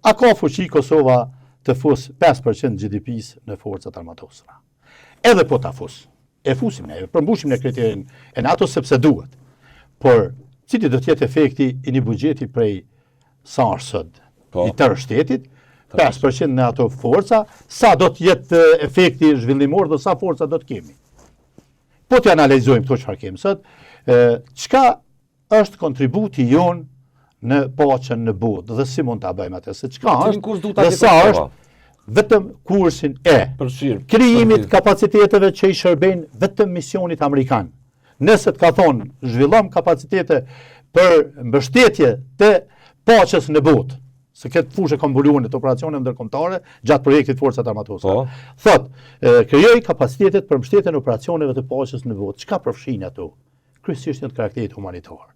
A ka fuqi Kosova të fus 5% GDP-s në forcat armatosura? Edhe po ta fus. E fusim ne, e përmbushim ne kriterin e NATO sepse duhet. Por, cili do të jetë efekti i një buxheti prej sa është sot i tërë shtetit, 5% në ato forca, sa do të jetë efekti zhvillimor dhe sa forca do të kemi. Po të analizojmë këto çfarë kemi sot, çka është kontributi jonë në paqen në botë dhe si mund ta bëjmë atë, se çka Cilin është kurs duhet ta dhe ketë sa Kosova? është vetëm kursin e Përfshirë. krijimit kapaciteteve që i shërbejnë vetëm misionit amerikan. Nëse të ka thonë, zhvillom kapacitete për mbështetje të paqes në botë, se këtë fushë kam mbuluar në të operacione ndërkombëtare gjatë projektit Forcat Armatosura. Thot, krijoj kapacitetet për mbështetjen e operacioneve të paqes në botë. Çka përfshin ato? Kryesisht janë të karakterit humanitar.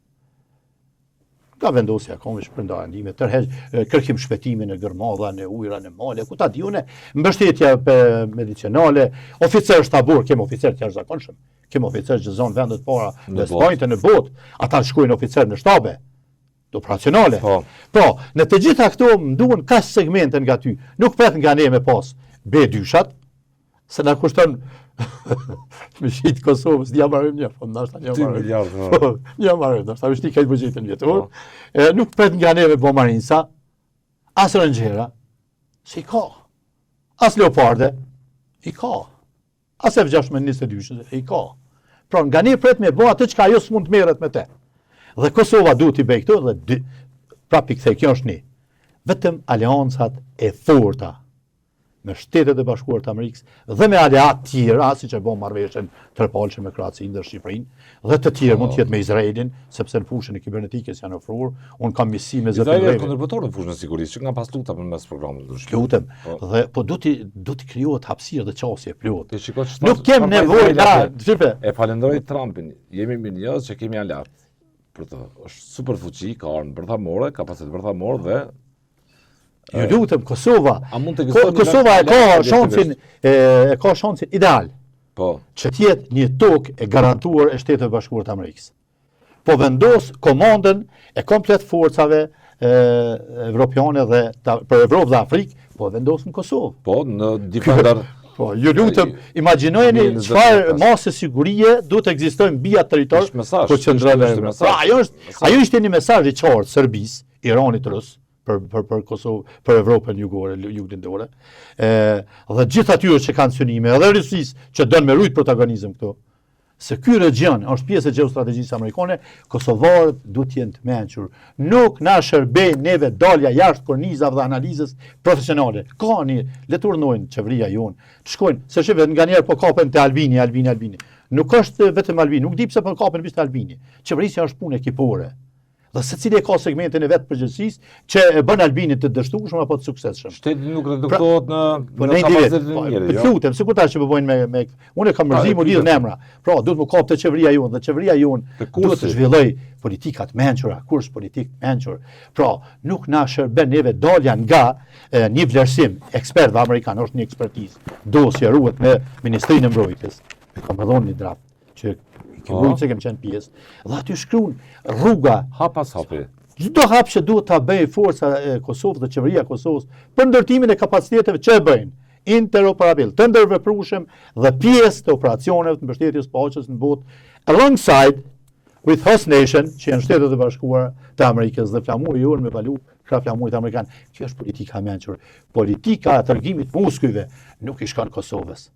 Nga vendosja e kombit, shpërndarja ndihme, tërheq kërkim shpëtimi në gërmadha, në ujra, në male, ku ta di unë, mbështetja medicinale, oficer shtabor, kemi oficer të jashtëzakonshëm, kemi oficer që zonë vendet para Në në botë. Spanjë në botë, ata shkojnë oficer në shtabe, operacionale. Pra, në të gjitha këto më duhen kaq segmente nga ty. Nuk pret nga ne me pas B2-shat, se na kushton me shit Kosovës, një marrim një, po ndoshta një 2 marrim. miliard. Po. Po, një marrim, ndoshta është i buxhetin vjetor. Nuk pret nga ne me bo Marinsa, as Rangera, si ka. As Leoparde, i ka. As F-16 22, i ka. Pra, nga ne pret me bo atë çka ajo s'mund të merret me te. Dhe Kosova duhet i bëj këto dhe dy, prapë i kthej, kjo është një. Vetëm aleancat e forta me Shtetet e Bashkuara të Amerikës dhe me aleat tjera, siç e bën marrëveshjen trepalëshe me Kroacinë dhe Shqipërinë, dhe të tjerë mund të jetë me Izraelin, sepse në fushën e kibernetikës janë ofruar. Unë kam misi me zotin Izraeli është Reve. kontributor në fushën e sigurisë, që nga pas lufta përmes programit ndryshme. Lutem, dhe po do të krijohet hapësirë dhe qasje e plotë. Ti shiko çfarë Nuk kem çfarë nevojë, Izraeli na, atje. shife. E falenderoj Trumpin. Jemi mirënjohës që kemi aleat për të. Është super fuqi, ka armë bërthamore, kapacitet bërthamor dhe Ju lutem, Kosova. A mund të ekzistojë një Kosova e vend ka aleat shansin e ka shansin ideal që të jetë një tokë e garantuar e Shteteve Bashkuara të Amerikës. Po vendos komandën e komplet forcave evropiane dhe për Evropë dhe Afrikë, po vendos në Kosovë. Po, në Defender. Po, ju lutem, imagjinojeni 2025. çfarë masë sigurie duhet të ekzistojë mbi atë territor Është mesazh, ku qëndron është ajo. mesazh. Pra, ajo ishte një mesazh i qartë Serbisë, Iranit, Rus, për Kosovë, për Evropën jugore, juglindore. Dhe gjithë atyre që kanë synime, edhe Rusisë që don me rujt protagonizëm këtu, se ky regjion është pjesë e gjeostrategjisë amerikane, kosovarët duhet të jenë të mençur. Nuk na shërbejnë neve dalja jashtë kornizave dhe analizës profesionale. Ka një, le të urnojnë qeveria jonë, të shkojnë, se shihet nganjëherë po kapen te Albini, Albini, Albini. Nuk është vetëm Albini, nuk di pse po kapen vetëm te Albini. Qeverisja është punë ekipore. Dhe secili e ka segmentin e vet përgjegjësisë që e bën Albinin të dështueshëm apo të suksesshëm. Shteti nuk reduktohet në Po në ne individ, kapacitetin po, e njerit, po jo? lutem, sikur tash që po bëjnë me unë e kam mërzi mu lidh në emra. Pra, duhet më kap te qeveria jonë dhe qeveria jonë Te kursi. duhet të zhvilloj politika të mençura, kurs politik të mençur. Pra, nuk na shërben neve dalja nga një vlerësim ekspertëve amerikanë, është një ekspertizë. Dosje ruhet me Ministrinë e Mbrojtjes. E kam dhënë një draft që i kem rujt se kem qenë pjesë. Dhe aty shkruan rruga hap pas hapi. Çdo hap që duhet ta bëjë forca e Kosovës dhe qeveria e Kosovës për ndërtimin e kapaciteteve që e bëjnë interoperabil, të ndërveprueshëm dhe pjesë të operacioneve të mbështetjes paqes në botë alongside with host nation, që janë Shtetet e Bashkuara të Amerikës dhe flamuri jonë me valu krah flamurit amerikan. Kjo është politika e mençur. Politika e tërgimit muskujve nuk i shkon Kosovës.